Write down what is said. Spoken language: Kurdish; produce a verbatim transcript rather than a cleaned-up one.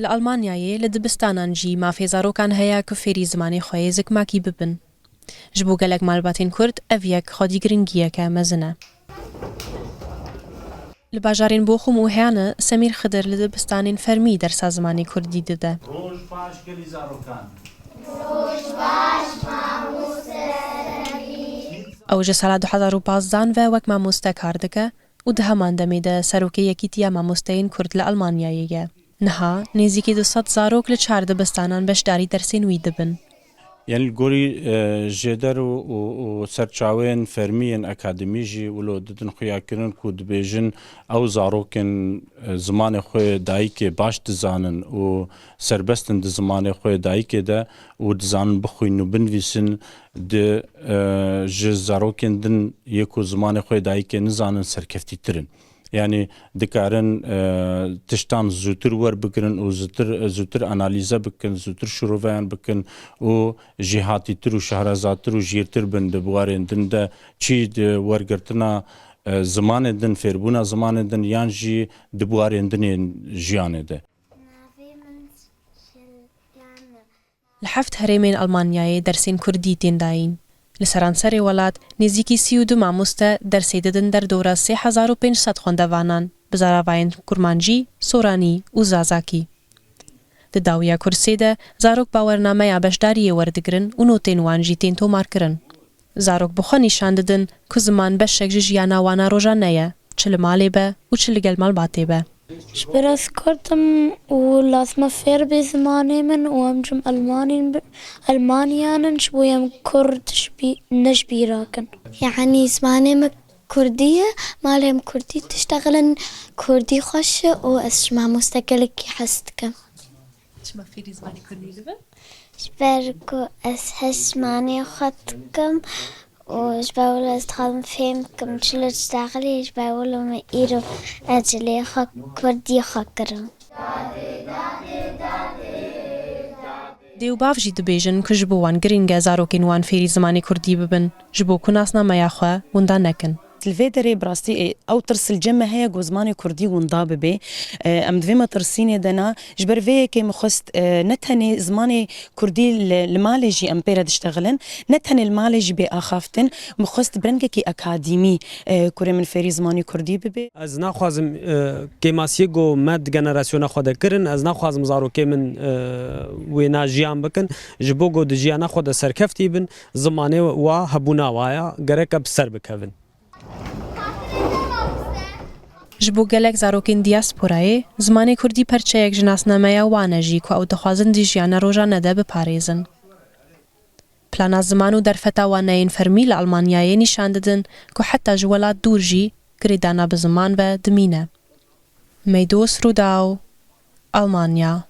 Li Almanyayê li dibistanan jî mafê zarokan heye ku fêrî zimanê xwe yê zikmakî bibin. Ji bo gelek malbatên Kurd ev yek xwedî giringiyeke mezin e. Li bajarên Boxum û Herne Semîr Xidir li dibistanên fermî dersa zimanê Kurdî dide. Roj baş gelî zarokan. Ew ji sala du hezar û pazdeh ve wek mamoste kar dike û di heman demê de serokê Yekîtiya Mamosteyên Kurd li Almanyayê ye. Niha nêzîkî du sed zarok li çar dibistanan beşdarî dersên wî dibin. Yanî li gorî, e, jêder û, û, û serçaweyên fermî yên akademî jî wilo didin xuyakirin ku dibêjin ew zarokên, e, zimanê xwe yê dayikê baş dizanin û serbest in di zimanê xwe yê dayikê de û dizanin bixwînin û binivîsin di, e, ji zarokên din yê ku zimanê xwe yê dayikê nizanin serkeftîtir in. Yanî dikarin, e, tiştan zûtir werbigirin û zûtir, zûtir analîze bikin, zûtir şiroveyan bikin û jêhatîtir û şehrezatir û jîrtir bin di biwarên din de, çî di wergirtina, e, zimanê din, fêrbûna zimanê din yan jî di biwarên din ên jiyanê de. Navê min Şilyan e. Li heft herêmên Almanyayê dersên Kurdî tên dayîn. Li seranserê welat nêzîkî sî û du mamoste dersê didin derdora sê hezar û pênc sed xwendevanan, bi zaravayên Kurmancî, Soranî û Zazakî. Di dawiya kursê de zarok bawernameya beşdariyê werdigirin û notên wan jî tên tomarkirin. Zarok bi xwe nîşan didin ku ziman beşek ji jiyana wan a rojane ye, çi li malê be û çi li gel malbatê be. Ji ber ez Kurd im û lazim e fêr bê zimanê min û em jim Elmanîn bi-, Elmaniyan in, ji bo em Kurd ji bî-, ne ji bîra kin. Yanî zimanê min Kurdî ye, malê em Kurdî diştexilin, Kurdî xweş e û ez ji mamoste gelekî hez dikim. Çima fêrî zimanê Kurdî dibin? Ji ber ku ez hej zimanê xwe dikim û ji ber wilo ez dixwazim fêm bikim çilo diştexilî, ji ber wilo min îro ez cilê xwe Kurdî xwe kirin. Dê û bav jî dibêjin ku ji bo wan giring e zarokên wan fêrî zimanê Kurdî bibin, ji bo ku nasnameya xwe winda nekin. Li vê derê bi rastî, e, ew tirs li cem me heye ku zimanê Kurdî winda bibe. E, em di vê metirsînê de ne, ji ber vê yekê min xwest, e, ne tenê zimanê Kurdî li, li malê jî em pê re diştexilin, ne tenê li malê jî bê axaftin, min xwest bi rengekî akadîmî, e, kurê min fêrî zimanê Kurdî bibe. Ez naxwazim, e, kêmasiyê ku me di generasyona xwe de kirin, ez naxwazim zarokê min, e, wêna jiyan bikin, ji bo ku di jiyana xwe de serkeftî bin, zimanê wa hebûna wa ya, gerek e bi ser bikevin. Ji bo gelek zarokên diyasporayê, zimanê Kurdî perçeyek ji nasnameya wan e jî ku ew dixwazin di jiyana rojane de biparêzin. Plana ziman û derfeta waneyên fermî li Almanyayê nîşan didin ku heta ji welat dûr jî girêdana bi ziman ve dimîne. Meydos Rûdaw, Almanya.